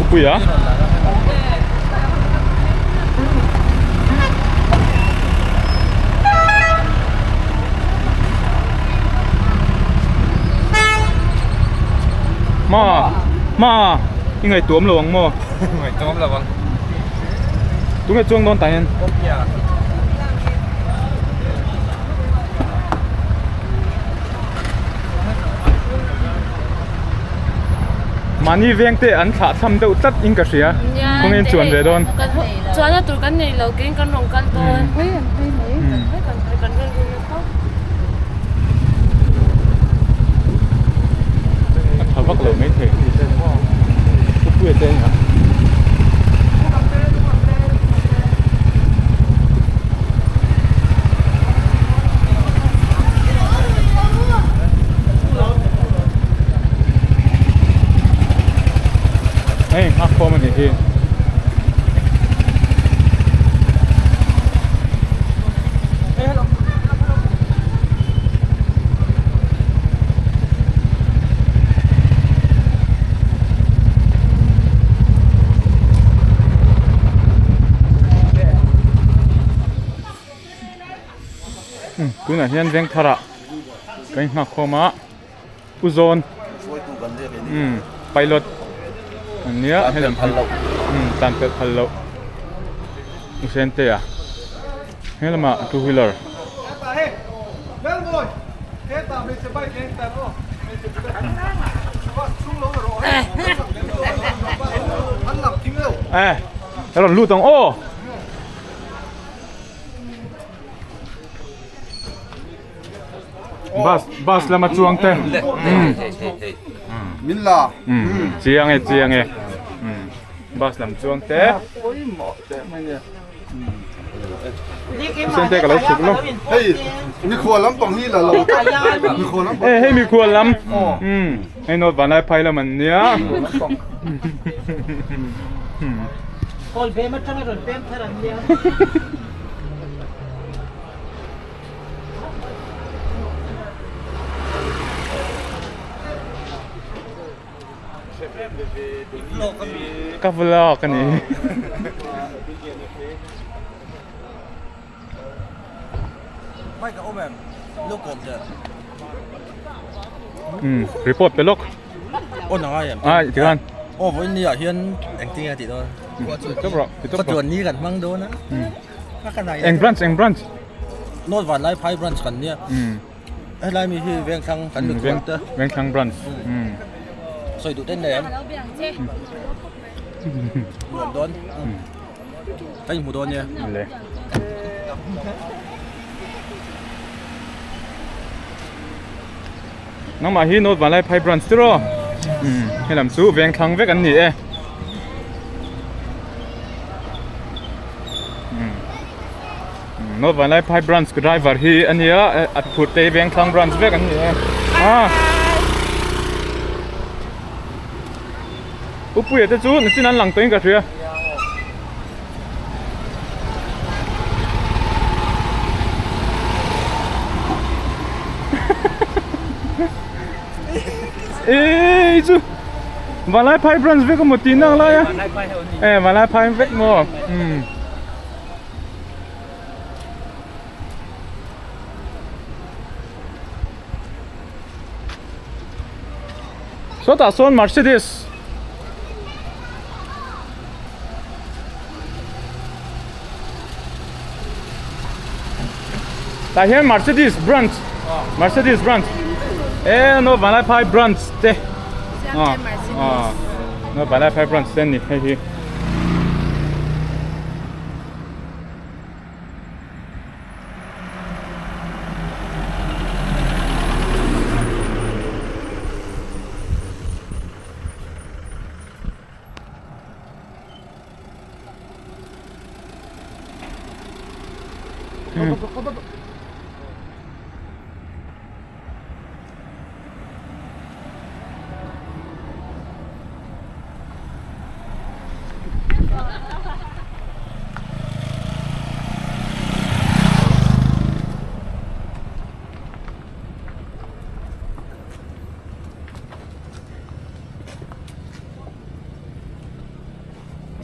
Puia. Ma ma i ngaihtuam lo ang maw? Ngaihtuam lo ang. Tunge chuang dawn tah hian? Mahni veng te an thlah tham deuh tlat in ka hria kawng in chuan ve dawn. Chuan a tur kan nei lo keng kan rawn kal dawn. Phei an phei mai kan phei kan phei kan rawn ru na tho. A tha vak lo mai thei. Pupuia te eng ah. Hei nghak khawm a nih hi. Tunah hian veng tharah kan inghak khawm a u zawn pilot an nia tan pelh phal loh u Sentea he lamah two wheeler. E rawn lut ang aw. Bus bus lama chuang te min la chiang e chiang e bus lam chuang te Sente ka lo chhuk lo hei mikhual lampang hi la lo mikhual lampang e hei mikhual lam hei note vanlai phai lam an nia Kawl bem atanga rawn pem thar an nia. Ka vlog a ni. Mike a awm em? Lo kawm teh. Report pe lawk. Aw nang ai em? Ai tikhan. Aw vawiin ni ah hian engtin nge a tih dawn? Chawp rawh, ti chawp rawh. Khawtuan ni kan hmang dawn a. Eng branch eng branch? North Vanlai Phai branch kan nia. Helai mi hi Vengthlang kan mikhual te. Vengthlang branch. Sawi duh ten nei em? Nuam dawn. Ka inhmu dawn nia. Le. Nangmah hi North Vanlai Phai branch chu raw? Helam chu Vengthlang vek an ni e. North Vanlai Phai branch driver hi a nia a phur te hi Vengthlang branch vek an ni e. Ah. Upuia te chu nichin an lang tawhin ka hria. Ê chu Vanlai phai branch vek emaw tih nak lai a e Vanlai phai vek maw um Sawtah sawn Mercedes Tah hian Mercedes branch. Mercedes branch e no Vanlaiphai branch te no Vanlaiphai branch te ani hei hi.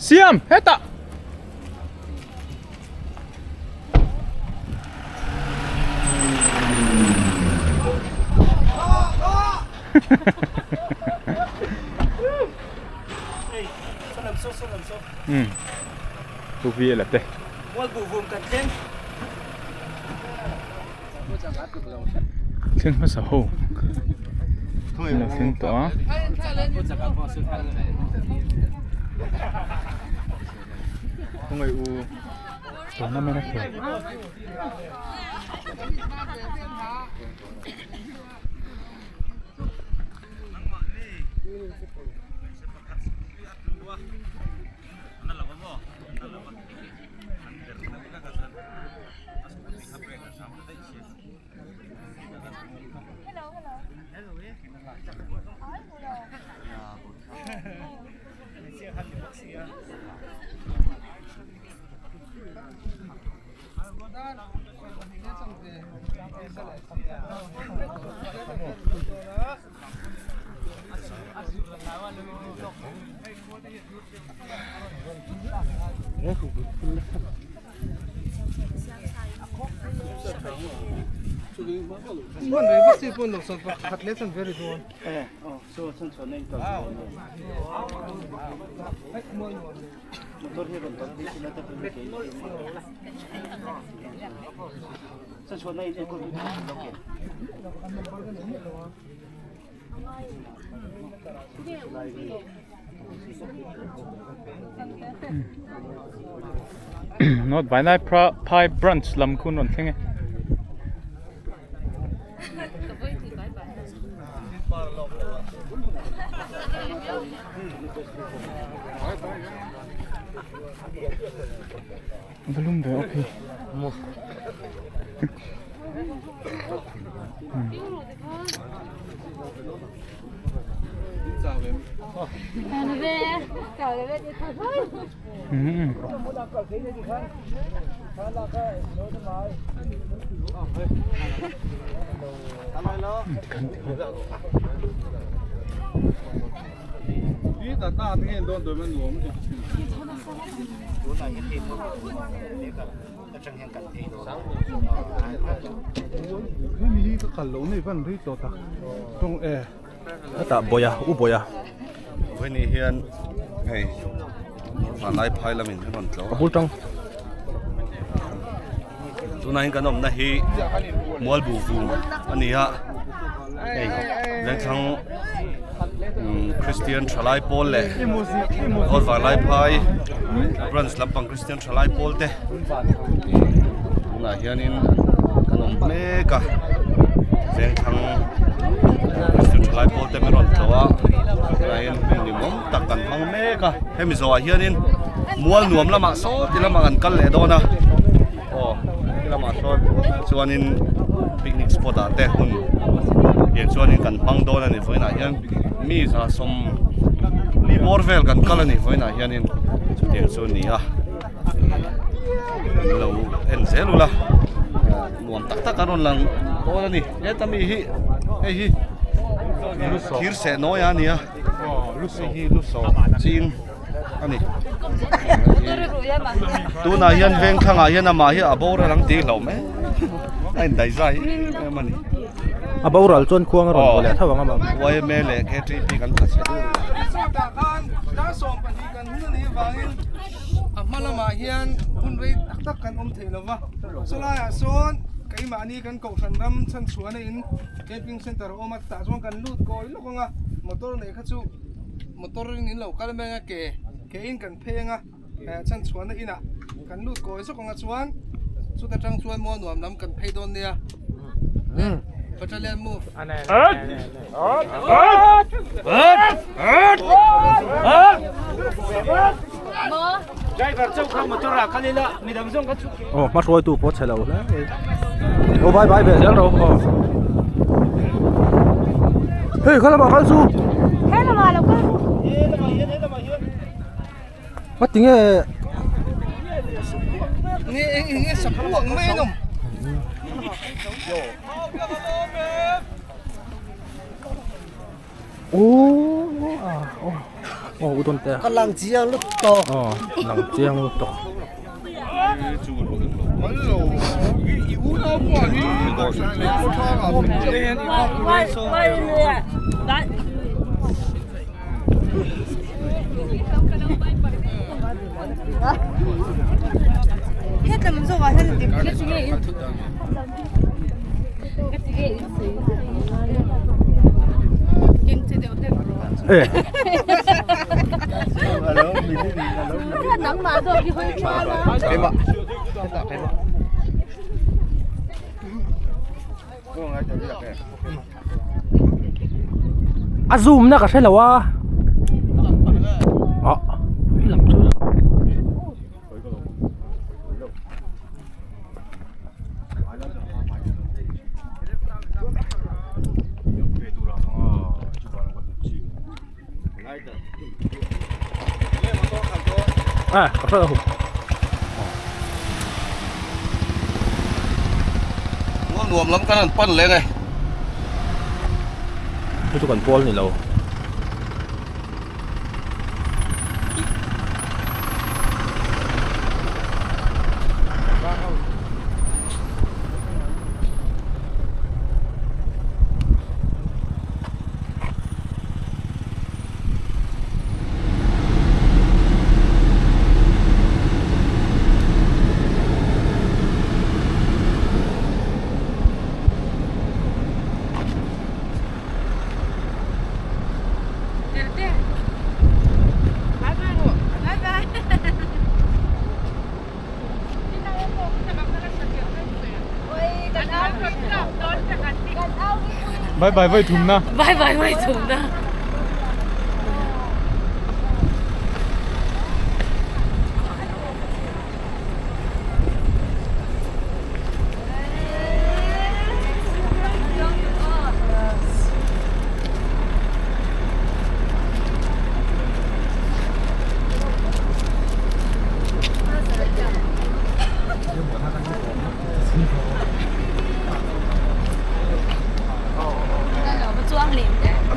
Siam hetah. Um tu vi la te thleng hmasa ho an lo thleng tawh a. Tournament a khel. North Vainai Phai branch lam khu an rawn thleng e. Va lum ve awk hi. Hetah bawih a u bawih a Vawiin hian hei vanlai phai lamin an rawn tlawh a. A bul tang. Tunah hian kan awmna hi Mualbu vung a ni a, hei Lengthlang Kristian Thalai Pawl leh North Vanlaiphai Branch lampang Kristian Thalai Pawl te tunah hianin kan awm mek a, Lengthlang Kristian Thalai Pawl te min rawn tlawh a, tunah hian hun limawm tak kan hmang mek a, hemi zawhah hianin mual nuam lamah saw ti lamah kan kal leh dawn a. Aw he lamah sawn chuanin picnic spot ah te hun pian chuanin kan hmang dawn a ni vawiinah hian mi za sawm li bawr vel kan kal a ni vawiinah hianin chutiang chu a ni a lo en zel ula nuam tak tak an rawn lang dawn a ni heta mi hi hei hi thir seh nawi a ni a hei hi lusawh ching. a ni tunah hian veng thlangah hian amah hi a boral ang tih hlauh mai a indaih zai em a ni a boral chuan khuang a rawn haw leh tho ang amah YMA leh KTP kan khat chhe a hma lamah hian hun rei tak tak kan awm thei lova chulaiah sawn. keimahni kan kohhran ram chhanchhuahna in camping center a awm a chutah chuan kan lut kawi lawk ang a motor nei kha chu motor in in lo kal mai ang a ke ke in kan phei ang a chhanchhuahna inah kan lut kawi zawk ang a chuan chuta tang chuan maw nuam lam kan phei dawn nia battalion move. Aw hma hruaitu pawh chhe lo hle mai aw bye bye ve zel ro aw hei kha lamah kal chu he lamah lo kal a tinge nge eng eng nge sapu ang mai an awm Aw aw u dawn te ka lang chiang lut tawk aw lang chiang lut tawk A zoom na ka hre lo a ah lam chu Ah, ka hre lo. Nuam lam kan han pan leh nge. Chu chu kan pawl ni lo. Bye bye vai thum na. Bye bye vai thum na.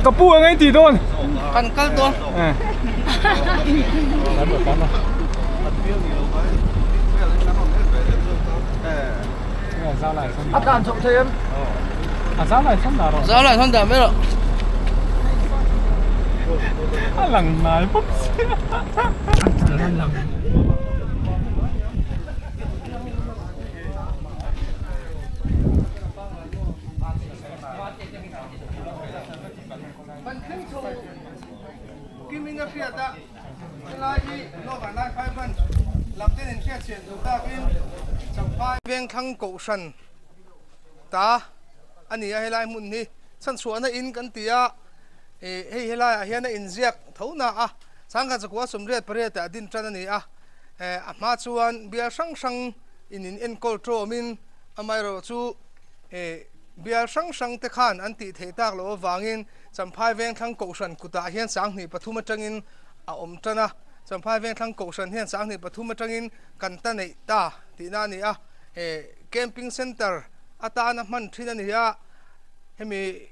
Ka pu ang ei ti dawn. Kan kal dawn. A tlan chho thei em? A zau lai sawn dah rawh. Zau lai sawn dah mai rawh. A lang nai bawk sia. A lang. Kan thleng chho Kim in a hriat a, helai hi Northern Lai Phai Branch lam ten in hriat chhian duh takin Champhai Vengthlang Kohhran ta a ni a, helai hmun hi chhanchhuahna in kan ti a, hei helaiah hian a inziak tho na a, Changkhat zakua 88 ah a din tan a ni a, a hma chuan bial hrang hrang in in enkawl tawmin amaherawhchu Bial hrang hrang te khan an tih theih tak loh avangin Champhai Vengthlang Kohhran kutah hian 2003 atangin a awm tan a, Champhai Vengthlang Kohhran hian 2003 atangin kan ta neih ta tihna a ni a, he Camping Centre atana hman thin a ni a, hemi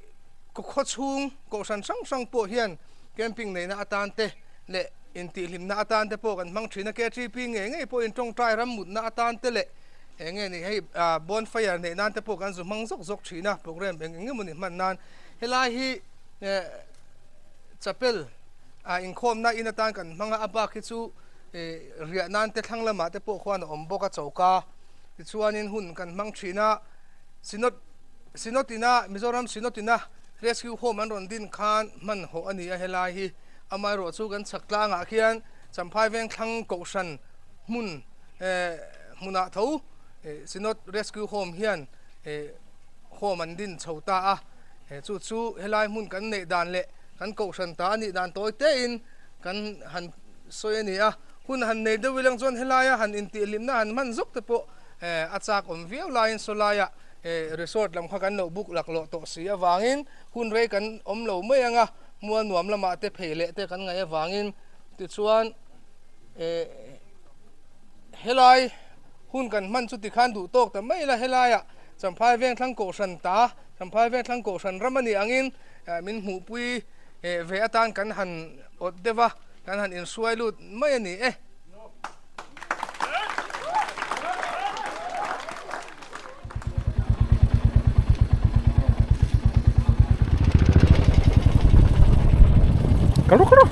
khaw chhung Kohhran hrang hrang pawh hian Camping neihna atan te leh intihhlimna atan te pawh kan hmang thin a, KTP ngei ngei pawhin tawngtai ram mutna atan te leh Eng nge ni hei bonfire neih nan te pawh kan zu hmang zawk zawk thin a program eng eng emaw ni hman nan helai hi chapel ah inkhawmna in atan kan hmang a a bak hi chu riah nan te thlang lamah te pawh khuan a awm bawk a choka tichuanin hun kan hmang thin a. Synod Synod ina Mizoram Synod ina Rescue Home an rawn din khan hman hawh a ni a helai hi amaherawh chu kan chhak tlangah khian Champhai Vengthlang Kohhran hmun eh hmunah tho Synod Rescue Home hian eh home an din chho ta a eh chu chu helai hmun kan neih dan leh kan Kohhran ta a nih dan tawi tein kan han sawi a ni a hun han nei deuh ilang chuan helaia han intihhlimna han hman zawk te pawh a chak awm viau laiin sawlaia resort lam kha kan lo book laklawh tawh si avangin hun rei kan awm lo mai ang a, mual nuam lamah te phei leh te kan ngaih avangin tichuan helai hun kan hman chu tikhan duh tawk ta mai ila helaiah Champhai Vengthlang Kohhran ta Champhai Vengthlang Kohhran ram a nih angin min hmuhpui ve atan kan han awt deuh a, kan han inhruai lut mai a ni e. Kalo kalo.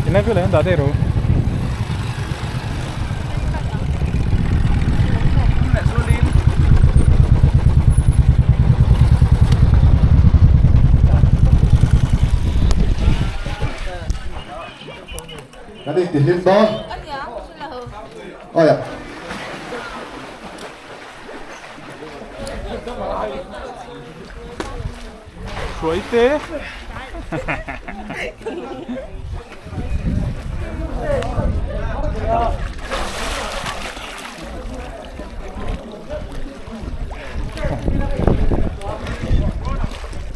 Ina ko lang dade ro. Kan in tihlim dawn. Awi. Hruai te.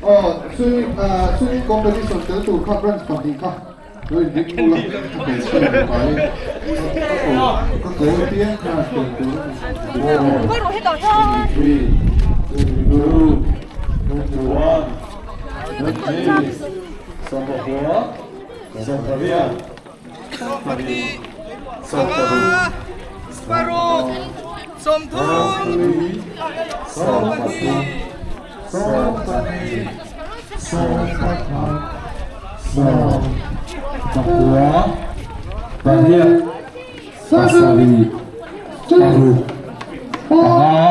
Aw swimming swimming competition tel tur kha branch pahnih kha lo in ring bul a hmeichhia mipa hi ka ko ka ko apiang khan tel tur a ni four three two one twenty sawmpakua sawmpariat Sawmpahnih, panga, paruk, sawmthum, sawmpahnih, sawmpahnih, sawmpakhat, sawmpakua, pariat, pasarih, paruk, panga,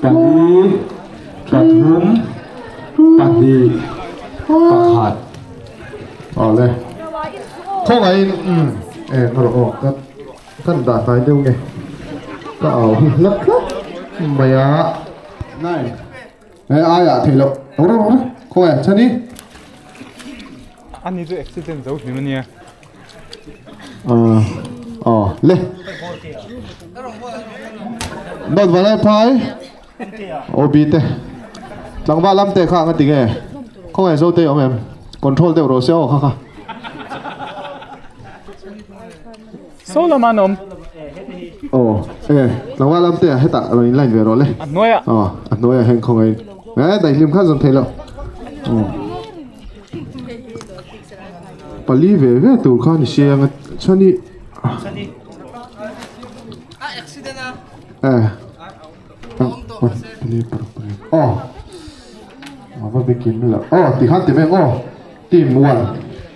pali, pathum, pahnih, pakhat. Awle khawngaihin umm e ngarawh aw ka kan dah hnai deuh nge ka au hi hlap hlap mai a nine e aiah theih loh rawh rawh rawh khawngaih chhan i ani chu accident zo hlim ania ah aw le dawt valai phai OB te tlangval lam te kha anga tinge khawngaih zo te awm em control deuh rawh se aw kha kha. Saw lam an awm. Aw e tlangval lam te ah hetah rawn in line ve rawh le. A hnuai ah. Aw a hnuai ah hian khawngaih in e daihlim kha zawn theih loh. Pali ve ve tur kha ni sia anga chuan i. A accident a. E. Aw a va bikin lo aw tikhan ti veng aw team one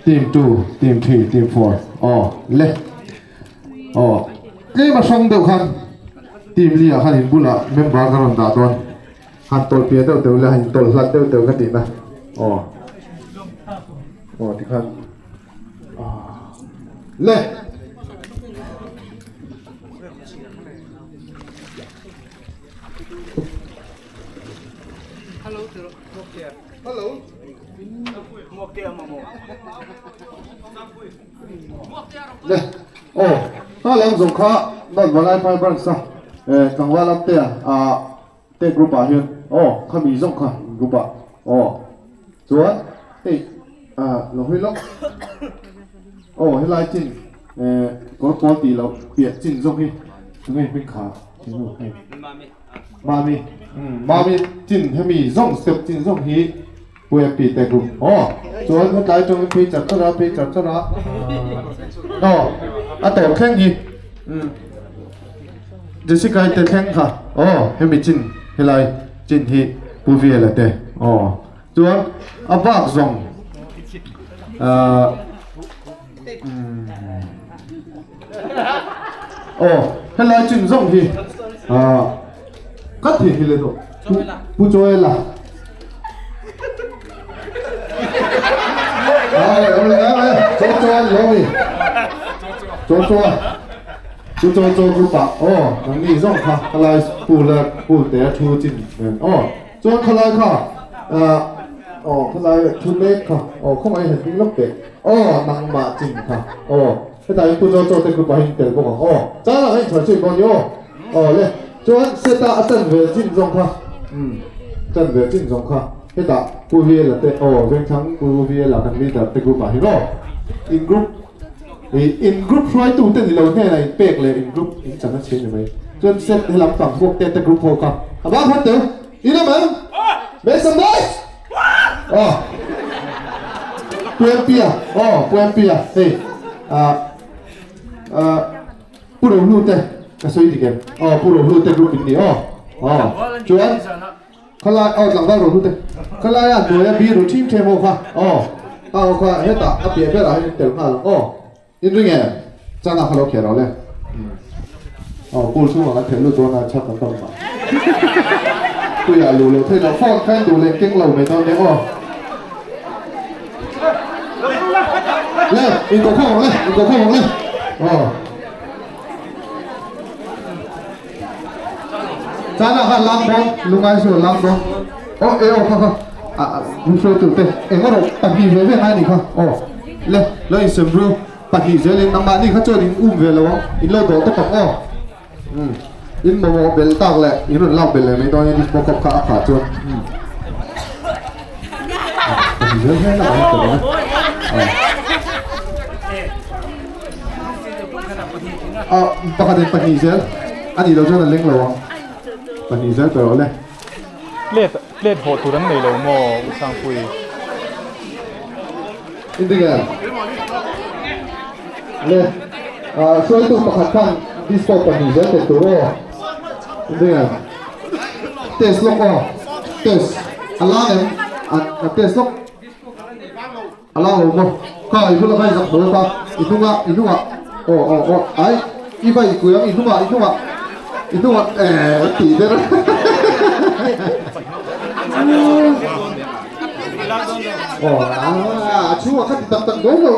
team two team three team four aw le aw tlem a hrang deuh khan team li ah khan in bulah member ka rawn dah dawn han tawlh piah deuh deuh leh han intawlh hlat deuh deuh ka tihna aw aw tikhan le. Hello. Le aw ha lam zawng kha North Valai Fire Branch a eh tlangval lam te a te group ah hian aw khami zawng kha group ah aw chuan hei ah lo hawi lawk aw helai chin eh kawr pawl tih loh piah chin zawng hi tunge hming kha Mami Mami chin hemi zawng step chin zawng hi Pu MP te group aw chuan hetlai atangin phei char char a phei char char a aw a tawp thleng hi Jessica i te thleng kha aw hemi chin helai chin hi Pu Viela te aw chuan a bak zawng ahh. Aw helai chin zawng hi ah ka thei hi le tawh Pu Joela Ai ole ai cho cho an lo mi cho cho chu cho cho group ah aw nangni zawng kha helai pool a pool te a thu chin nen aw chuan khalai kha ah aw khalai thu mek kha aw khawngaih han ding lawk teh aw nangmah chin kha aw. Hetah hian Pu Chaw Chaw te group ah hian in tel bawk ang aw. Chang ah khan inchhar chhuih bawk a ni aw. Aw le. Chuan set a a chan ve chin zawng kha umm chan ve chin zawng kha hetah Pu Viela te aw Vengthlang Pu Viela kan leader te group ah hian aw. In group ih in group hruaitu te ni lo hnenah in pek leh in group in chan a chhe ni mai. Chuan set helam pang huak te te group ho kha a bang khat teu. In awm ang? Make some noise! Aw. Pu MP a, aw Pu MP a, hei ah ah Pu Rohlu te ka sawi dik em? Aw Pu Rohlu te group in ni aw. Aw chuan khalai aw tlangval Rohlu te khalai a hnuaia biru ṭhim ṭhem ho kha aw aw kha hetah a piah berah hian in tel nghal ang aw. In ring em? Chan ah kha lo kher awle. Aw pool chhungah kan theih lut dawn a chhak kan tam mah. Puiah luh loh theih loh phone kha in duh leh keng lo mai dawn nia aw. Le in ko khawm ang le in ko khawm ang le aw. Chan ah khan lang dawn lungai chu lang dawn aw e aw kha kha a hruai tur te eng erawh pahnih ve ve ngai a nih kha aw le lo insem ru pahnih zel in nangmahni kha chuan in um ve lo ang in lo dawh tawp ang aw um in mamawh belh tak leh in rawn lak belh leh mai dawn in bawk kha a khah chuan um pahnih zel hian a awm tawh a Ah, pakhat in pahnih zel. A nih loh chuan a leng lo ang. Pahnih zel pe rawh le. Plate plate hawh tur an nei lo maw U Sangpui? Indik em? Le. Ah, hruaitu pakhat khan disco pahnih zel pe tur aw. Indik em? Test lawk aw. Test. A lang em? A test lawk. A la lo maw? Kha i bula kha i zak hnawk a, i hnungah, i hnungah, aw aw aw, ai, i va inpui ang, i hnungah, i hnungah, i hnungah, eh, an tih ber. Aw, a chhungah kha ti tak tak dawn lo,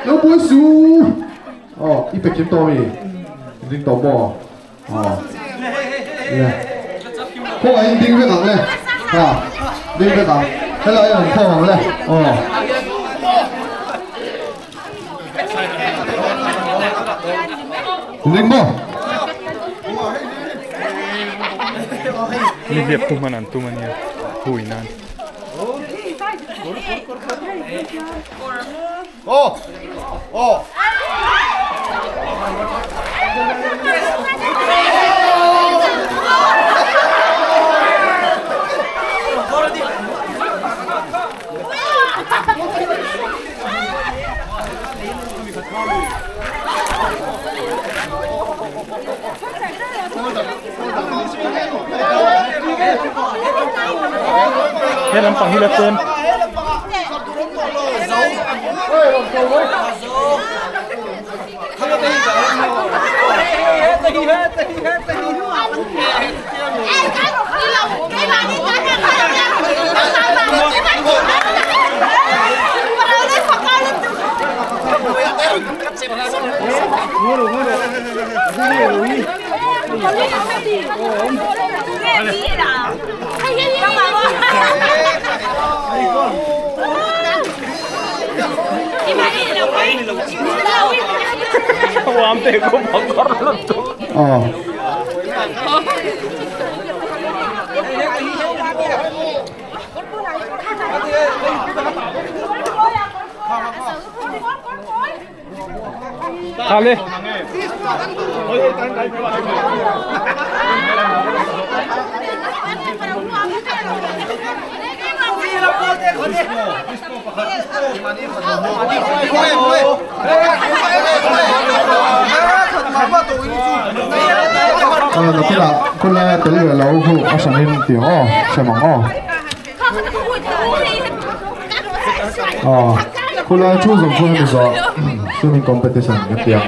lo buai su. Aw, i pe kim tawh mi, ding tawh maw? Aw le khawngaih in ding vek ang le ha ding vek ang helai an khawng ang le aw ding maw Ni hliap tu hman an tum ania hui nan. Aw! Aw! He lampang hi la tlem. Aw. Kha le. Nakinah khawlaia tel ve lo hu a hranin tih ang aw hrem ang aw. Aw khawlai thu zawng chu hemi zawh swimming competition kan ti ang.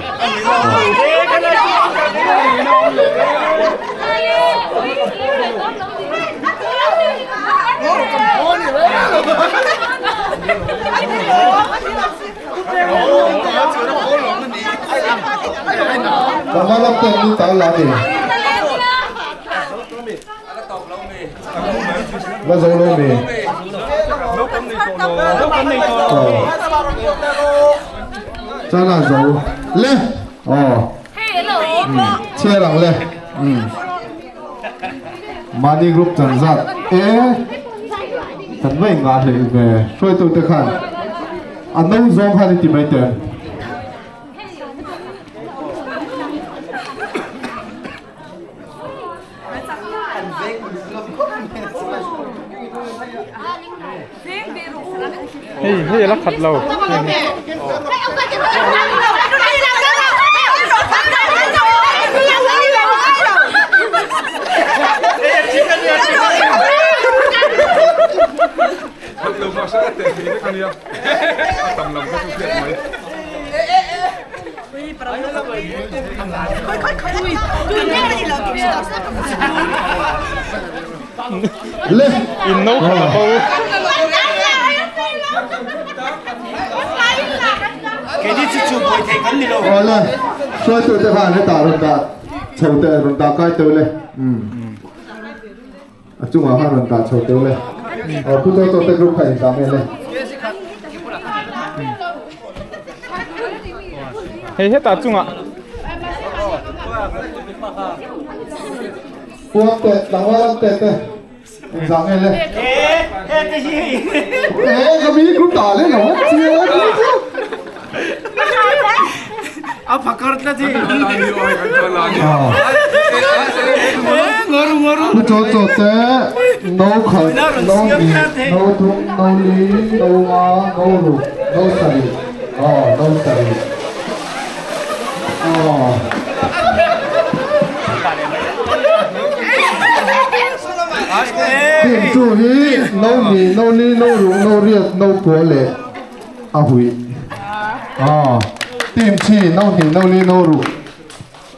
Tlangval lam ten min tal la ni. La zo lo mi. Chan a zo le. Aw. Chhiar ang le. Mahni group chan zat e kan va inngah hleih ve hruaitute khan a no zawng khan i ti mai teh. Hei hei la khat lo. Le In no khat a bo. Awle hruaitu te khan hetah rawn dah chho teh rawn dah kai teuh le. A chungah khan rawn dah chho teuh le. Aw pu chaw chaw te group kha inzah nge le. Hei hetah chungah. Puang teh tlangval lam teh te inzah nge le. Eh ka mi group dah le lo chiang. A phakar tlat hi. Pu chaw chaw te no khat no hnih no thum no li no nga no ruk no sarih aw no sarih aw. Team chu hi no hnih no li no ruk no riat no pua leh a huih aw team chi no hnih no li no ruk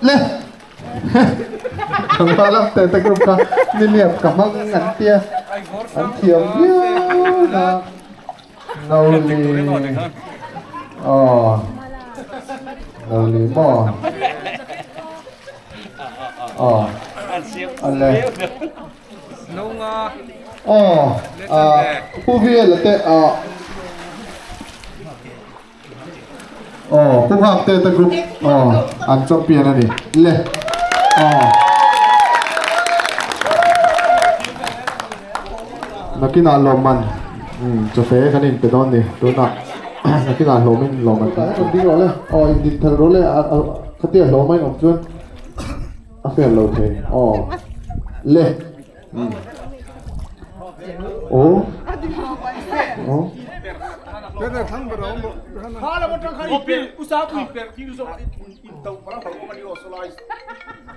le Thangpa lam te te group kha nilian ka hmang an tia an thiam viau na no li aw no li maw aw ale aw pu vial te ah Aw pu nghak te te group aw an champion a ni le aw nakinah lawmman chafe kan in pe dawn ni tunah nakinah hlawmin lawmman kan rawn ding rawh le aw in din thelh rawh le khatia hlawm a in awm chuan a fair lo thei aw le. Aw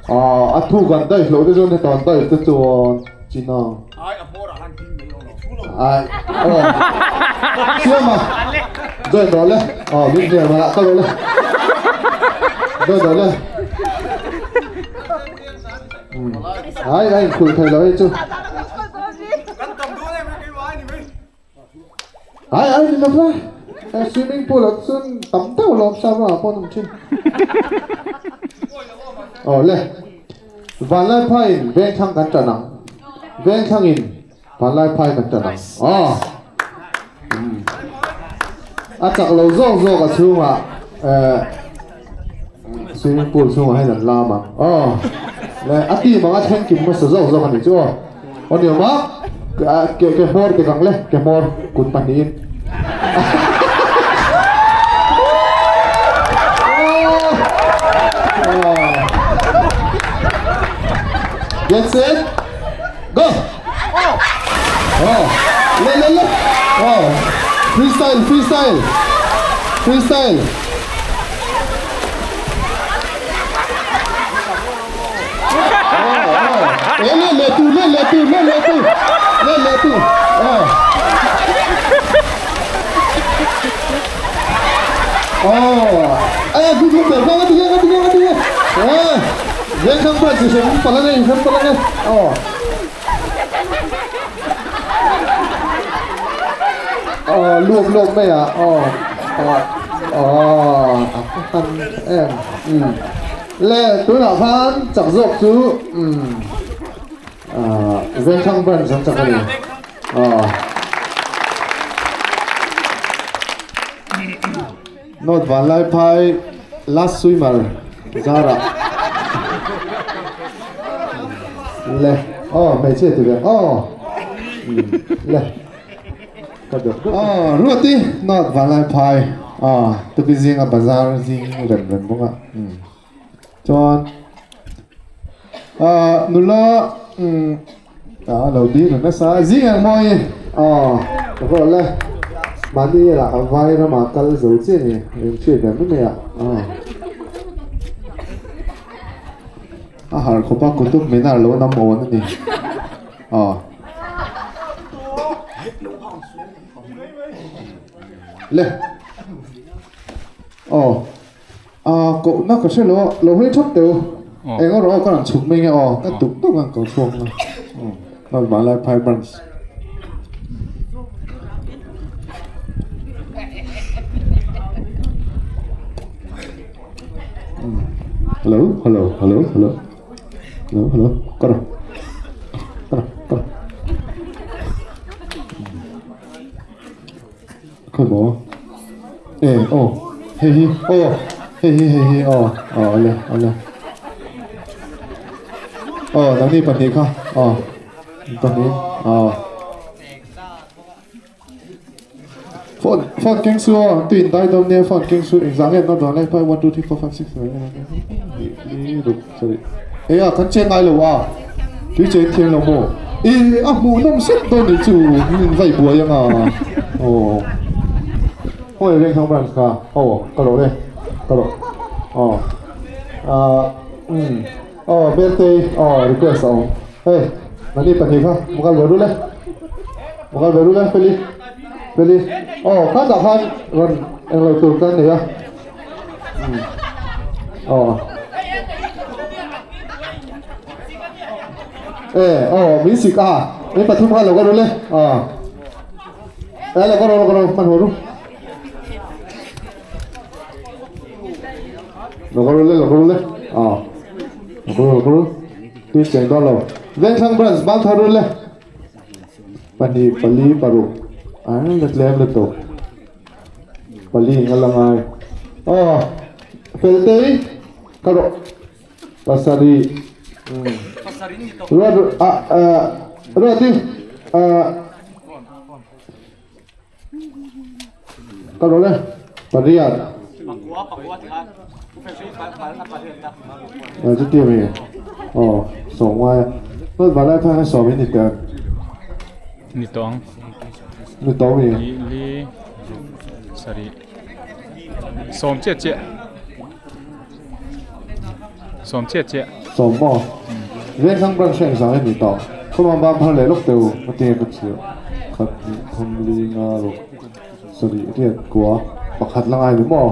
aw a thu kan daih hlauh te chuan heta an daih te chuan china ai aw siama join rawh le aw min hnial mana kal rawh le join rawh le Ai a inkhulh thei lo hei chu. Ai ai ni lo la. Swimming pool ah chuan tam deuh lawm sa ruangah pawh an awm thin. Aw le. Vanlaiphaiin vengthlang kan tan ang. Vengthlangin Vanlaiphai kan tan ang. Aw. A chak lo zawk zawk a chhungah eh swimming pool chhungah hian an lam ang. Aw. Le a team anga thleng kim hmasa zawk zawk a nih chu aw. Aw ni awm a ke ke hmawr dik ang le ke hmawr kut pahnihin. Get set go. Oh, le le le. Oh, freestyle, freestyle, freestyle. Oh, oh. Eh, le le tu, le le tu, le le tu, le le tu. Oh. Oh, eh, ku ku ber ka ti ka ti ka ti. Eh, veng thang pa chi sem pala nei sem pala nei. Oh. Ờ, luộc luộc mày à? Ờ, ờ, ờ, à, ăn em, ừ. Le tunah khan chak zawk chu umm ah Vengthlang branch an chak a ni. Ah. North Vanlaiphai last swimmer zarah le aw hmeichhia ti ve aw le ka dawt aw Ruati North Vanlaiphai aw tupi zinga bazar zing rem rem bawk a chuan ah nula A lo ding reng nasa zing ang mawi aw ka vawh le mahni elah a vai ramah kal zo chiah a ni eng hriat ve mai mai ah aw a harh khawp a kutup minar lo nam awn a ni aw le aw Ah kohna ka hre lo a, lo hawi thap teh u. Eng erawh aw ka rawn chhuk mai nge aw, ka tuk tuk ang ko chhuak na. Aw Vanlai Phai Branch. Hello, hello, hello, hello. Hello, hello. Kara. Kara, kara. Khawi maw? E aw hei hi aw hei hi hei hi aw aw awle awle aw nangni pahnih kha aw pahnih aw phone phone keng su aw tui in dai dawn nia phone keng su engzah nge an nawr dawn le five one two three four five six seven eight nine ten li ruk sarih eng a kan che ngai lo a tui chen thiam lo maw i a hmuh nawm sep dawn nih chu min vai buai anga aw hawi reng thang branch kha aw ka rawh le ka rawh aw ah um aw birthday aw request a awm hei nani pahnih kha mukal ve ru le mukal ve ru le feli feli aw kha tah khan rawn englo tur kan nei a. Aw. E, aw, min sik a. Min pathum kha lo ka ru le. Aw. E, lo ka ru, lo ka ru, man ho ru. Lo ka ru le, lo ka ru le. Aw. Lo ka ru, lo ka ru. Tui cheng dawn lo. Vengthlang branch ban tha ru le. Pahnih, pali, paruk. An la tlem lutuk. Pali nga la ngai. Aw, Feltei ka rawh pasarih. Ruat a Ruati a ka rawh le pariat. A chuti ami aw sawm ngai a. Ruat vanlai phai kha sawm in ni teh. Ni tawng. Ni tawng mi. Li li sarih sawm chiah chiah sawm chiah chiah. Sawm maw? Vengthlang branch hian zang in ni tawh. Khawmang bam phar leh lawk teh u ka ti ka chhiah khat hnih thum li nga ruk sarih riat kua pakhat la ngai ni maw?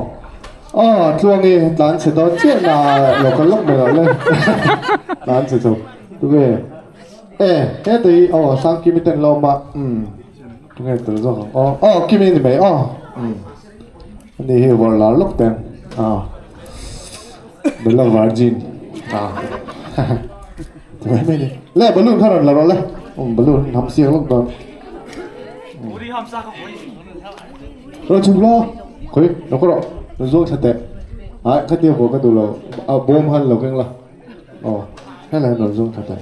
Aw tluangi tlan chhe dawn chiah na lo kal lawk mai loh le tlan chhe chho tunge. E heta hi aw Sangkimi ten la awm a umm tunge tel zawk ang aw aw Kimi ni mai aw umm ani hi vawrh lar lawk teng aw Bella Virgin ah ti mai mai ni le balloon kha rawn la rawh le umm balloon ham siang lawk dawn rawn chhuk la khawi lo ka rawh rawn zawng thla teh ah khatia vawrh ka duh lo a bawm han lo keng la. Aw, helai rawn zawng tha ta.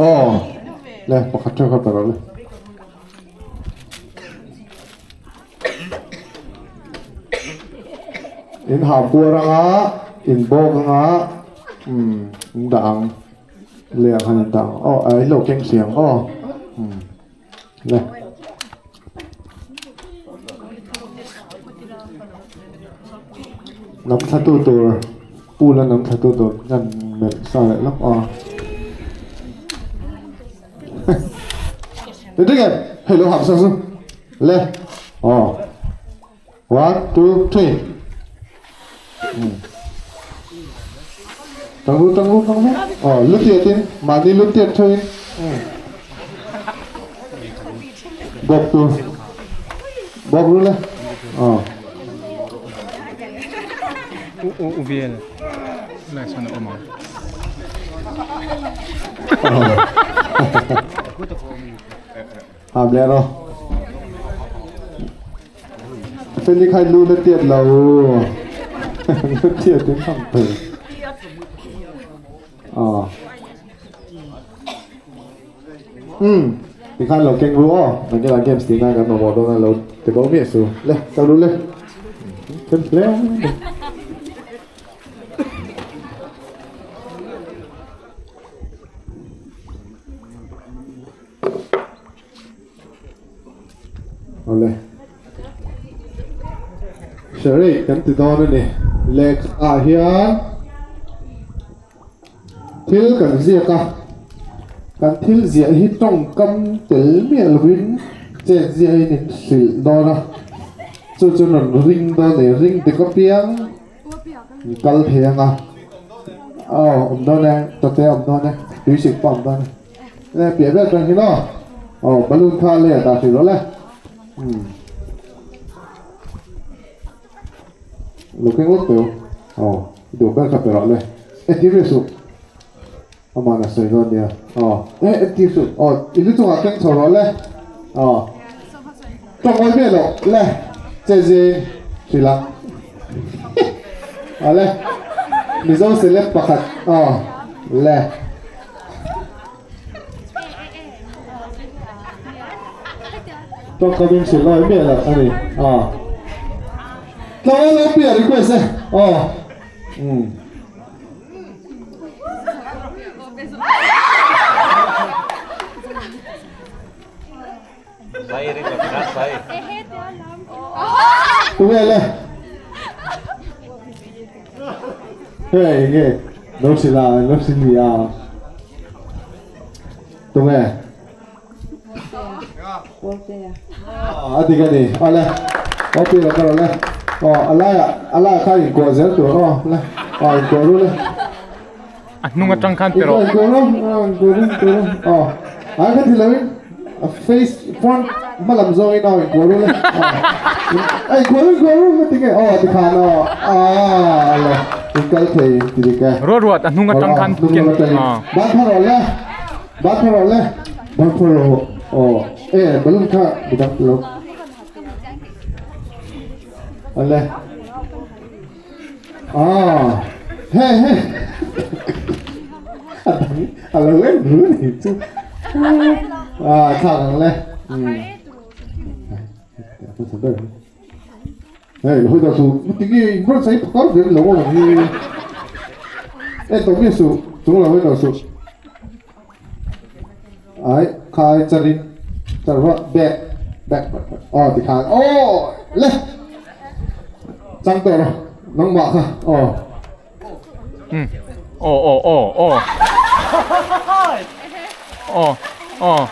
Aw, le pakhat theuh kha pe rawh le. In ha puar anga, in bawk anga, um, in dah ang. Le ang khan in dah ang. Aw, in lo keng si ang aw. Um, le. Lam thla tu tur pool a lam thla tu tur ngan melh sa leh lawk a Ti ding em hei lo hak sa chu le aw one two three tang ru tang ru tang ru aw lu tiat in mahni lu tiat theuhin bawk tur bawk ru le aw. U u u vel lai sawn a awm ang. Ham leh rawh. Feli khai lu na tiat lo. Na tiat in ham thei. Ờ. Um, tikhan lo keng ru aw. Nang kela games ti na kan mamawh dawn a lo ti bo miah su. Le, kal ru le. Then hle. Awle. Charade kan ti dawn a ni. Lehkha ah hian thil kan ziak a, kan thil ziah hi tawngkam tel miah lovin chet ziahin in hrilh dawn a, chu chu rawn ring dawn a ni, ring dik apiang kal thei ang a, aw awm dawn e, tate awm dawn e, tuisik pawh awm dawn e. Le piah vel tang hi maw aw balloon kha le dah hrih rawh le umm lo keng lawk teu aw i duh ber kha pe rawh le entir ve suh amah na sawi dawn nia aw e entir suh aw i lu chungah keng chho rawh le aw tawng awi miah loh le che zing hrilh ang aw le mizo celeb pakhat aw le. Tawngkam in hrilh lawi miah loh a ni. Aw. Tlangval lo piah request e. Aw. Um. Tunge le? Hei nge lo hrilh a lo hrilh ni a. Tunge? A dik a ni. Awle. Aw pi lo ka rawh le. Aw a laiah a laiah khan inkuah zel tur aw le. Aw inkuah ru le. A hnung atang khan pe rawh. Inkuah ru aw inkuah ru inkuah ru aw. Ai kha ti loin a face front hma lam zawngin aw inkuah ru le. Aw inkuah ru inkuah ru ka ti nge aw ti khan aw aa le inkal thei ti dik e. Ruat ruat a hnung atang khan ken ban pha rawh le ban pha rawh le ban pha rawh aw e balloon kha midang lo ale. Ah, he he. A dang a lo en ru ni chu. Ah, thlak ang le. Hmm. Hei, hoi da su. Tingi in bor sai phakar ve lo ang hi. E to mi su, chung lo hoi da su. Ai, khai charin. Charwa back back. Oh, ti khan. Oh, le. Chang tawh rawh nangmah kha aw. Um aw aw aw aw aw aw.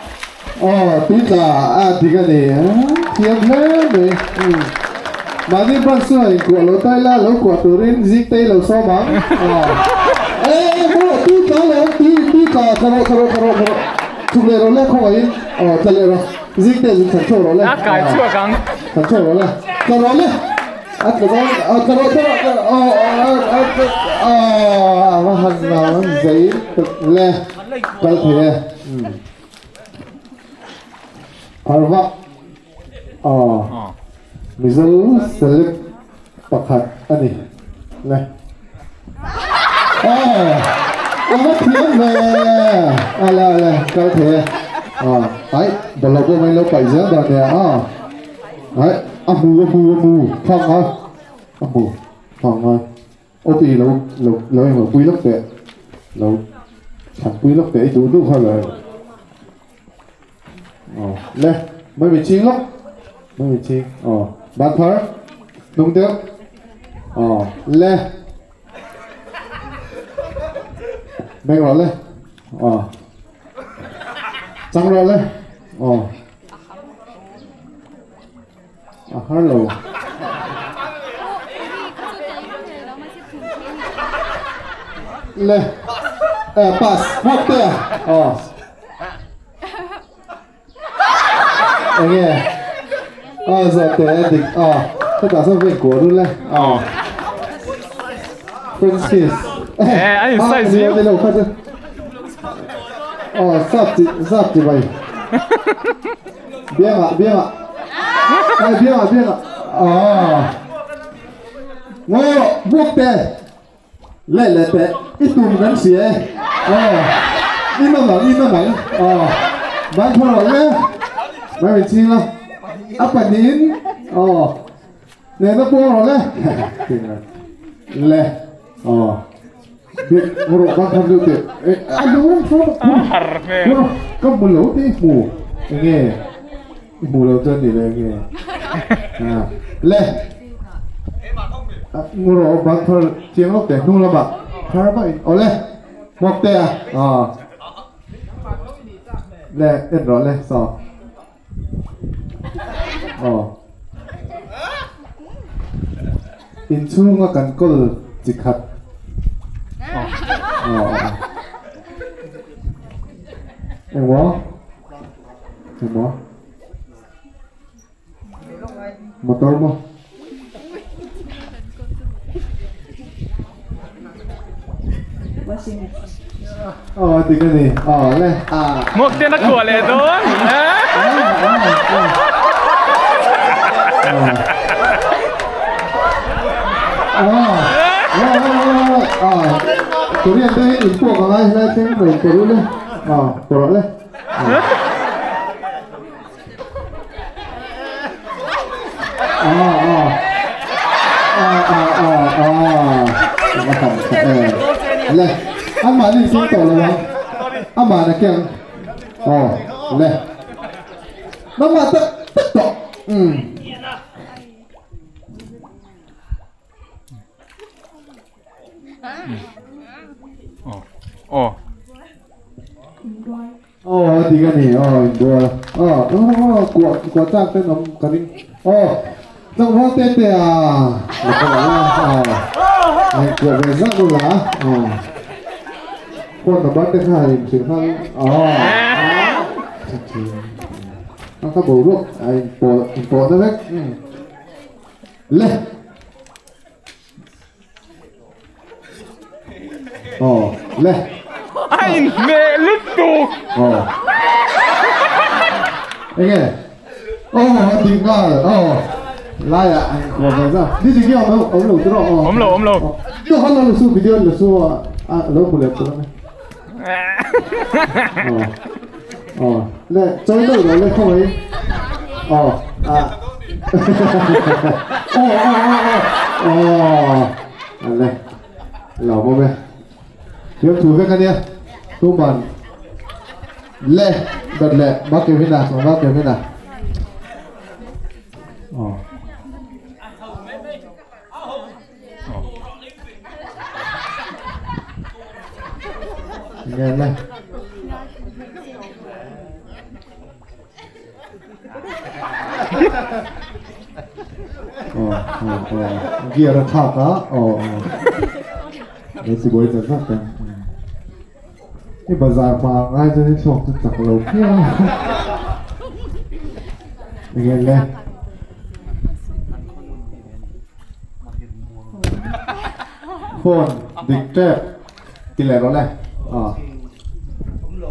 Aw tui tla a dik a ni thiam hle mai um mahni branch chu a inkuah lo tai la lo kuah turin zing te i lo sawm ang aw e e maw tui tla lo tui tui tla tla rawh tla rawh tla rawh tla rawh chhuk leh rawh le khawngaihin aw tla leh rawh zing te zuk chhan chhuak rawh le a kai chhuak ang. Kan chhuak rawh le. Tla rawh le. A tla dawn. A tla rawh tla rawh tla rawh. Aw aw aw aw a va han an zei tuk le. Kal thei e. Harva. Aw. Mizo celeb pakhat a ni le. Aw. A va thiam ve. Ala ala kal thei e. Aw. Ai bawlhhlawh pawh mai lo paih zel dan nia aw. Ai a hmu a hmu a hmu thang a a hmu thang a OP lo lo lo englo pui lawk teh lo chhan pui lawk teh i duh duh kha lo aw le mai mi ching lawk mai mi ching aw ban thar hnung deuh aw le meng rawh le aw chang rawh le aw A har lo. Le. Eh, pass. Hawk te. Oh. Enge. Oh, zo te dik. Oh. Hetah sawn ven kuah ru le. Oh. Francis. Eh, a in size viau. Ni lo kha chu. Aw, sap chi, sap chi bai. Bianga, bianga. Ai, bianga, bianga. Ah. Ngo, buak te. Le le te, i tum kan si e. Aw, i ma mang, i ma mang. Aw, ban phar rawh le. Mai min ching la. A panin, aw. Nena pawh rawh le. Le. Aw. Bik rawh kan tham deuh teh. A lu har hmel. Ka hmu lo te i hmu. Enge? I hmu lo chuan ni le enge? Le. Ngawrawh ban phar chiang lawk teh hnung lamah phar vak in awle. Hmuak teh a. Aw. Le en rawh le saw. Aw. Inchhunga kan kawl chi khat. Aw. Engmaw? Engmaw? Motor maw? Aw dik a ni. Aw le. Hmuak ten a kuah leh dawn. Korean te hi in puak angai helai thleng rawn pawrh le. Aw pawrh le. Le amah nin tum tawh lo ang amah na keng aw le nangmah tak tak tawh um Aw Aw a dik a ni aw inbual a aw aw kuah kuah chak ten awm ka ring aw tlangval te te a la ka la aw a kuah ve zak ru la aw phone number te kha in hrilh nghal aw a ka boruak a in pawh in pawh na vek le. Aw le. A inhmeh lutuk. Aw. Enge? Aw a ti nghal. Aw. Laiah a inkhawm ve zauh. Ni dik hi awm lo awm lo chu rawh. Awm lo awm lo. Tu khan lo su video lo su a lo hmu leh tur ang e. Aw. Aw. Le chawi deuh lo le khaw mai. Aw. A. Aw aw aw aw. Aw. Le. Lo awm e. Thiam thu vek ania. Tuman le dawt leh ma Kevin-a tlangval Kevin-a. Aw. Nghe le. Aw aw aw gear a thlak a aw aw he chi buai zat zat ang i bazar hma ang ai chuan i thluak chu chak lo phiau enge le phone dik tep ti leh rawh le aw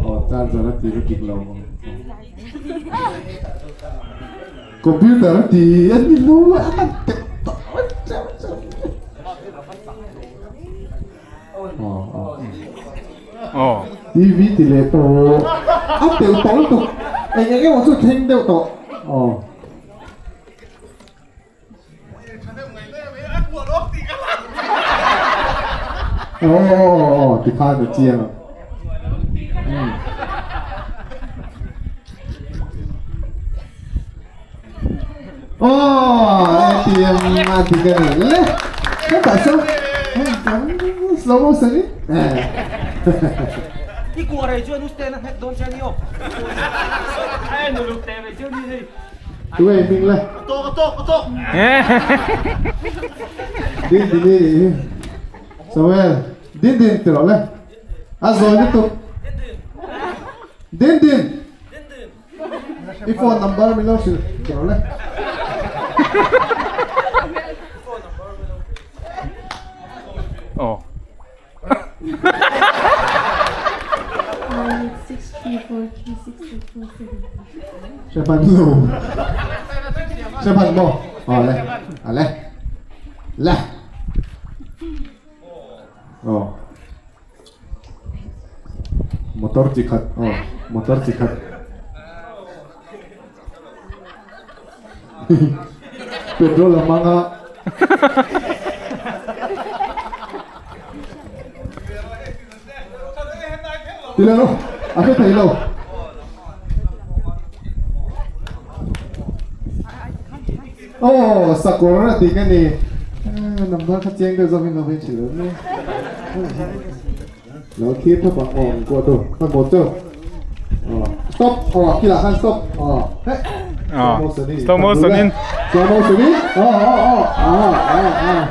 aw charger a ti dik lo Computer a ti a ni lo a kan teuh tawh Aw. TV ti leh tawh a teuh tawh lutuk eng eng emaw chu thleng deuh tawh aw. Aw aw aw tikhan a chiang ang. Aw ATM a dik a ni le hetah sawn slow motion in I kuah rei chuan Usten a hnek dawn che a ni aw. A en uluk teh mai chiu ni hei. Tu nge hming le? A tawk a tawk a tawk. Din din i nih hi. Samuel din din ti rawh le. A zawi lutuk. Din din. I phone number min lo hrilh ti rawh le. Aw. Hre hman lo. Hre hman maw? Aw le. A le. Le. Aw. Motor chi khat. Aw. Motor chi khat. Petrol a hmang a. Ti lo, a hre thei lo. Oh, sakawr a ti ka ni. Number kha chiang deuh zawk in lo vei thin lo ni. Lo thlir thap ang aw in kuah tu. Hman maw chu. Stop. Oh, kila khan stop. Oh, he. Slow motion in. Slow motion in. Oh, oh, oh. Ah, ah, ah.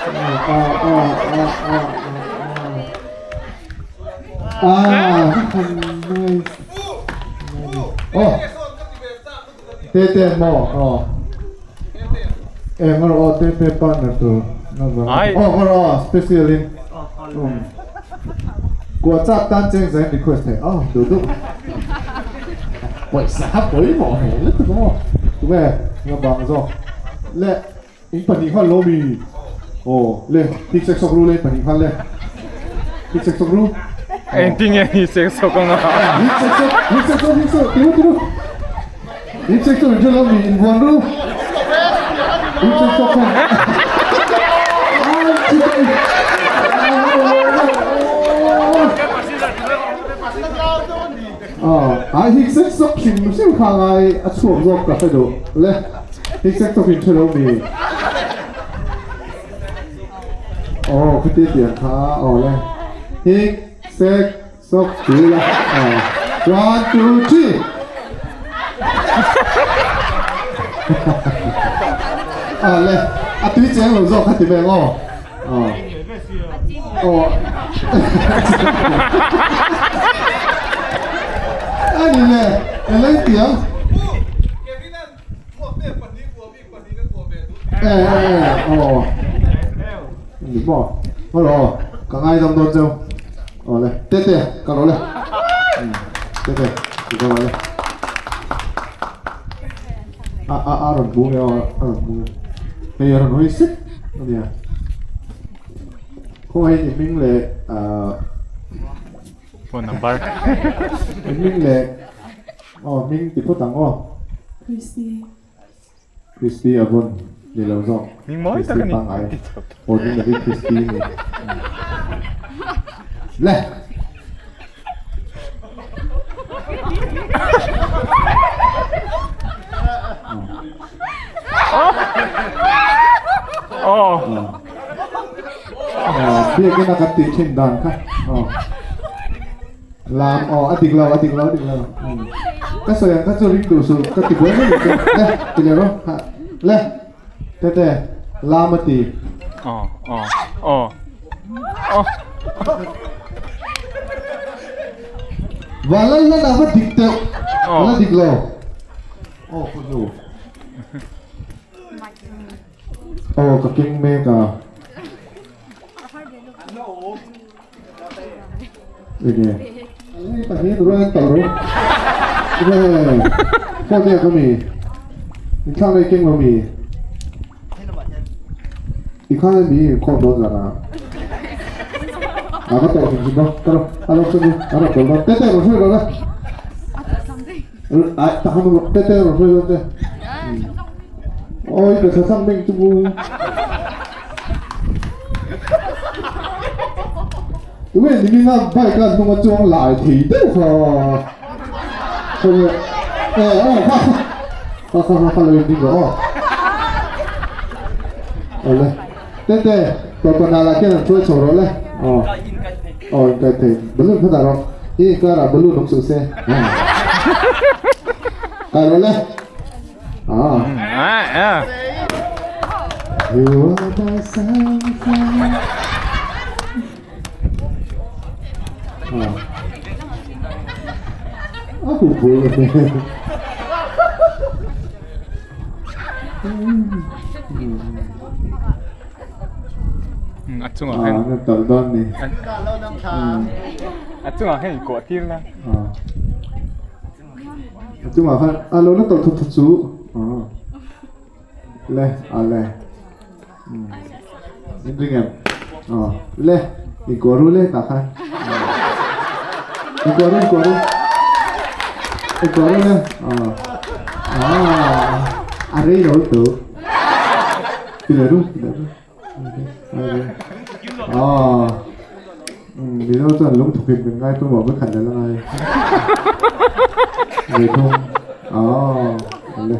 Ah, ah, ah, ah, ah. Ah, nice. Oh. Tete maw? Aw. Eng erawh aw Tete partner tur na vang. Ai. Aw erawh aw special in. Um. Kua chak tan cheng zain request thei. Aw duh duh. Pawisa kha pawimawh hmel lutuk maw. Tunge nga bang zawk. Le in pahnih nghal lo mi. Aw le thik sek sawk ru le in pahnih nghal le. Thik sek sawk ru. Engtin nge ni sek sawk anga? Hik sek sawk, hik sek sawk, hik sawk, tiru tiru. Hik sek sawk in hre lo mi in vuan ru. Hik sek sawk khan. Ai hik sek sawk hrim hrim kha ngai a chhuak zawk ka hre duh le. Hik sek sawk in hre lo mi. Aw khiti tiang kha aw le hik sek sawk ti la aw one two three aw le a tui cheng lo zawk kha ti ve ang aw aw aw ani le eleng tiang Ni maw? Hello, ka ngaidam dawn cheu. Aw le, tete, ka lo le. Tete, ka lo le. A a a rawn bung e aw, a rawn bung e. Hei a rawn hawi sek a nia. Khawngaih i hming leh phone number. I hming leh aw hming ti phawt ang aw. Christy. Christy a vawn ni lo zawk. Hming mawi tak a ni. Pangngai. Aw ding lovin Christy ni. Le. Oh. Biakin a kan tih thin dan kha. Aw. Lam aw a dik lo a dik lo a dik lo ka sawi ang kha chu ring duh suh ka ti buai mai chu le ti leh rawh ha le tete lam a ti aw aw aw aw Vanlal hlan ah va dik teuh a la dik lo aw pu hnu aw ka keng mek a. Enge? Hei pahnih ru an tawh ru. Enge? Phone e ka mi. In thlang nei keng lo mi. I khan mi khawm dawn zan a. A ka tawh hrim hrim ba. Ka ro. A lo chu a ro tawh dawn. Tete ro hruai dawn a. Ai tak han tete ro hruai dawn te. Oi ka thlang meng chu bu. Tunge nimin a bike a hnung a chuang lai thei deuh kha khawnge aw aw kha kha kha kha kha lo in ding rawh aw awle tete tawpana lah khian an hruai chho rawh le aw aw in kai thei balloon kha dah rawh i inkar ah balloon awm suh se kai rawh le. Ah. You are my sunshine. Ah. A hu pui a hmel. A chungah hian. Ah, an tal dawn ni. A chungah hian in kuah tir la. Ah. Chungah khan a lo la tawh thut thut chu le a le in ring em le in kuah ru le tah khan in kuah ru in kuah ru in kuah ru le a rei lo tu ti le ru ti le ru Aw Mizo chuan lungthuk in min ngai pawimawh vek han leh la ngai ve thung aw le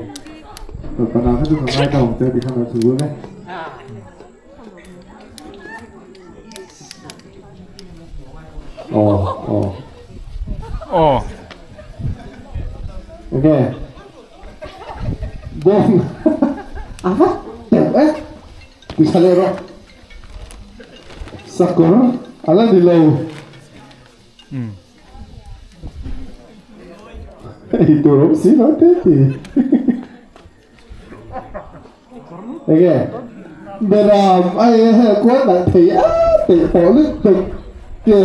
tawpana kha chu ka ngai ta awm che ti khan a thu le aw aw aw okay Bawng a va teuh e ti thla leh rawh. Sakawr a la ni lo. Ei tur awm si lo te ti. Enge Beram ai he kual nalh thei a peih tawh lutuk ke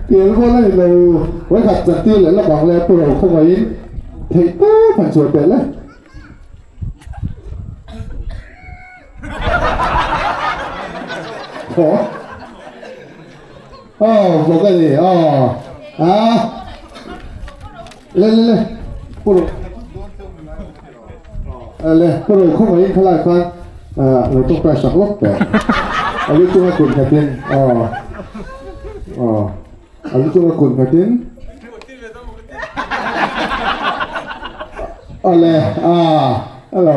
kel kual a ni lo vawikhat chantir leh la bang leh pu ro khawngaihin theih tawp han chhuah teh le. Thaw Aw bawk a ni aw a le le le pu ro le pu ro khawngaihin khalai khan lo tawngtai sak lawk teh a lu chunga kut nghatin aw aw a lu chunga kut nghatin awle a alo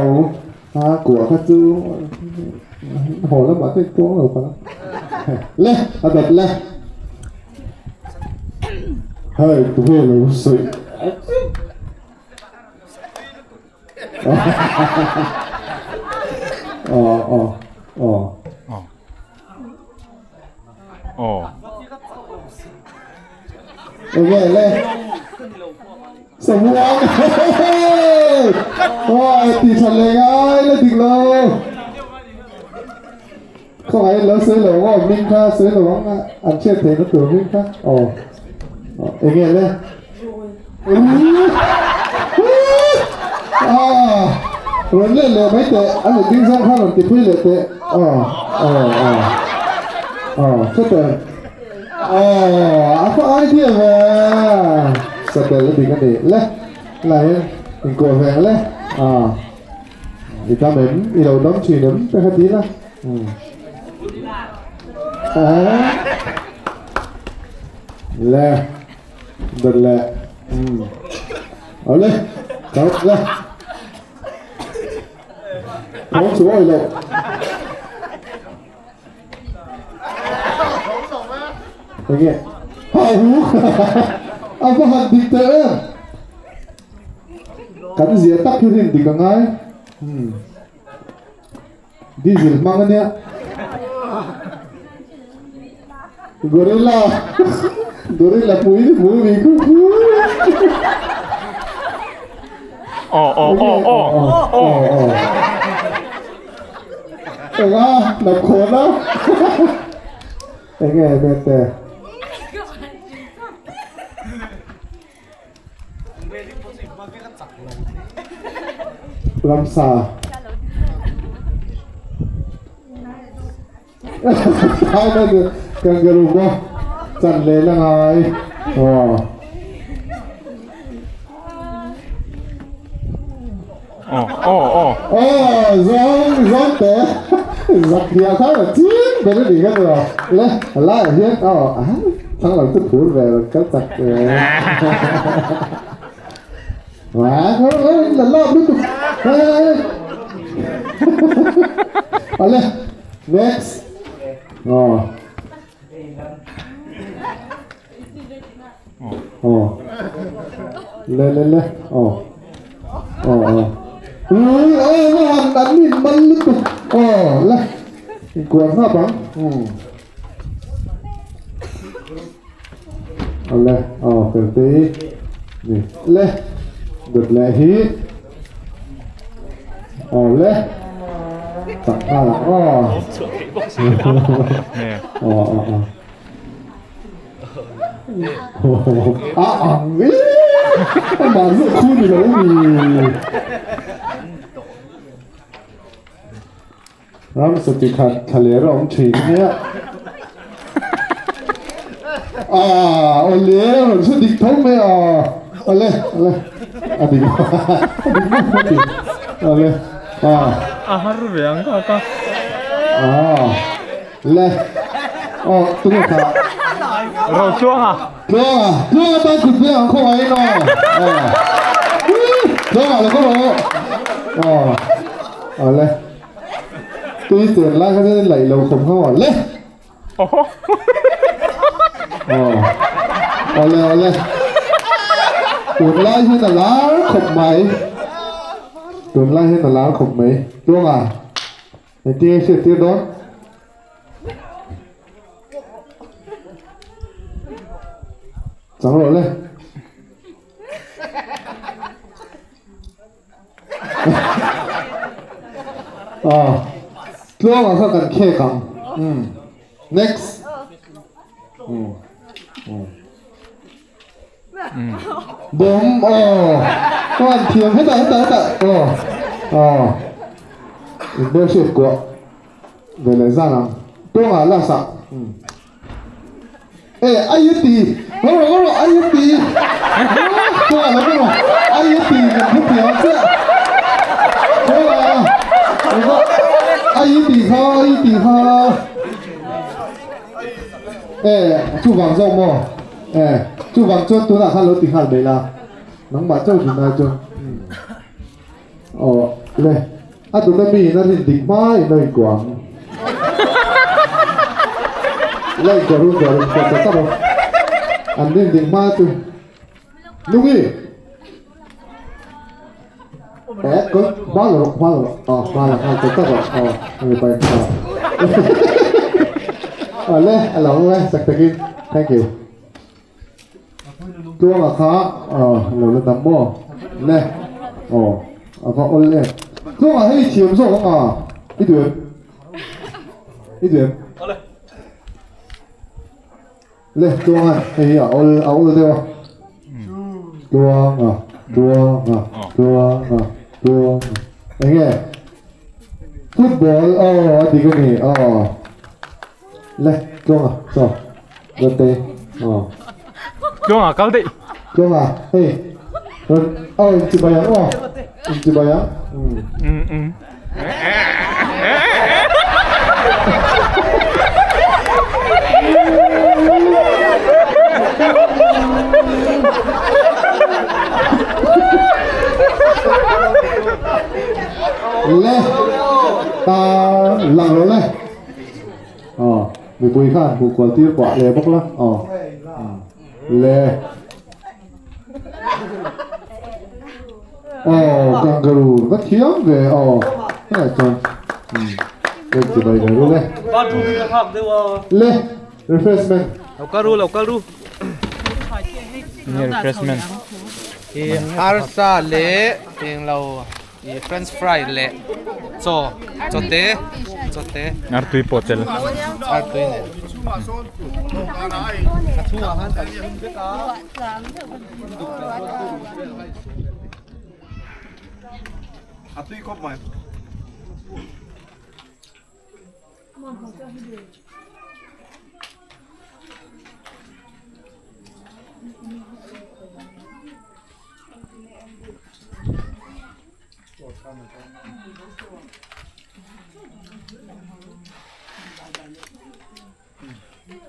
a kuah kha chu haw lamah te kuang lo palh a le a dawt le hei tunge lo sawi Aw aw aw. Aw. Enge le. Samuang. Aw ti tha le ngai la dik lo. Khawngaih lo sawi lo aw hming kha sawi lo ang an hriat theih na tur hming kha aw enge le ah rawn let leh mai teh a let ding zawng khan rawn ti phui leh teh aw aw aw aw satel aw a khaw idea ve satel a dik a ni le lai hian inkuah ve ang le ah. I dam em? I lo dam thin em? Te kha ti la. Le. Dawt le. Awle. Kau le. Thawm chu awi lo. Enge? Ha hu. A va han dik teh em? Kan zia tak hi rin dik a ngai. Diesel hmang a nia. Gorilla. Gorilla pui ni pui ni khu khu. Aw aw aw aw aw. Enga nap khawn a. Enge mete. Ramsa. Thailand kangaroo maw chan leh la ngai. Aw. Aw aw aw. Aw zawng zawng te zak hiah khan a ching ber a nih kha ni aw. Le a laiah hian aw thlang lam chu phur ve rawn kal chak ve. La lap lutuk. Ale next. Aw. Aw. Le le le. Aw. Aw aw. Ui aw va han an in mal lutuk. Aw le. Inkuah nghap ang. Hmm. Ale aw fel te ni. Le. Dawt leh hi. Aw le. Tak nghal ang aw. Aw aw aw. A ang viau. Amah zawk khu ni lo mi. Ramsa chi khat thla leh a awm thin nia. Ah, awle rawn hre dik tho mai a. Awle, awle. A dik. A dik mai a ti. Awle. Ah. A har ve ang ka ka. Ah. Le. Oh, tunge kha. Ro chuang a. Tluang a. Tluang a tan kut ve ang khaw ai no. Ah. Tluang a lo ka ro. Oh. Awle. Tui chen lai kha chuan laih lo khawp kha maw le. Aw. Awle awle. Tun lai hian a lar khawp mai. Tun lai hian a lar khawp mai. Tluanga engtin nge hriat tir dawn? Chang rawh le. Ah, tluanga kha kan khek ang. Um. Next. Um. Um. Bawm aw. Chuan thiam hetah hetah hetah. Aw. Aw. Inbel hriat kuah. Ve leh zan ang. Tluanga last ah. Um. Eh, ai a ti. Lo rawh, lo rawh, ai a ti. Chuan lo rawh, ai a ti kan hmu thiam chiah. Chuan ai a ti kha, ai a ti kha. Eh, chu vang zawk maw? Eh, chu vang chuan tunah khan lo ti nghal mai la. Nangmah chauh thin ai chuan. Aw, le. A duna mi in a rin dik hma in a inkuah ang. La inkuah ru inkuah ru inkuah chak chak rawh. An rin dik hma chu. Nungi! Eh, ko hma la rawh hma la rawh. Aw, hma la nghal chak chak rawh. Aw, a mi pain. Aw. Aw le, a lo awm e, chak takin. Thank you. Tluanga kha lo la dam maw? Le aw a va awl em. Tluanga hei thiam zawk ang a i duh em? I duh em? Le Tluanga hei hi a awl a awl deuh a. Tluanga Tluanga Tluanga Tluanga enge football aw a dik a ni aw. Le Tluanga chaw Birthday aw. Tluanga kal daih. Tluanga hei rawn aw in chibai ang aw in chibai ang. Um um. Le ta lang lo le. Aw, mipui khan hmuh kual tir pah leh bawk la, aw le. Aw, kangaroo va thiam ve aw, helai chuan rem chi bai ve ru le. Le, refreshment. Lo kal ru, lo kal ru. Nge refreshment. Arsa leh englo. I french fry leh chaw chaw te chaw te artui pawh tel artui nen a chhungah khan kan chhung vek a a tui khawp mai.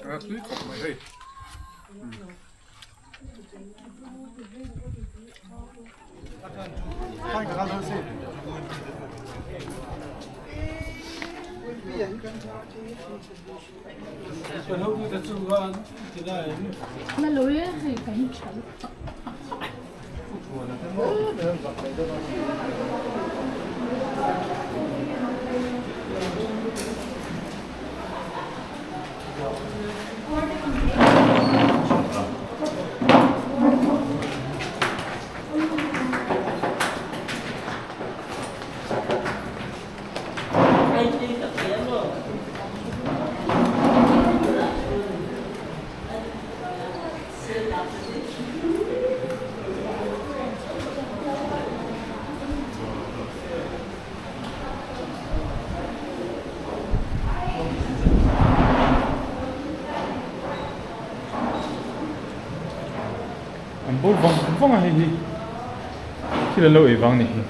A tui khawp mai hei. Bo vang vang a hei hi thil an lo ei vang ni hi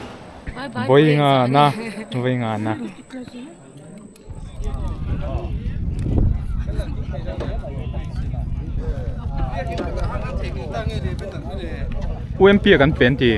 vawi nga na vawi nga na. UMP a kan pen ti.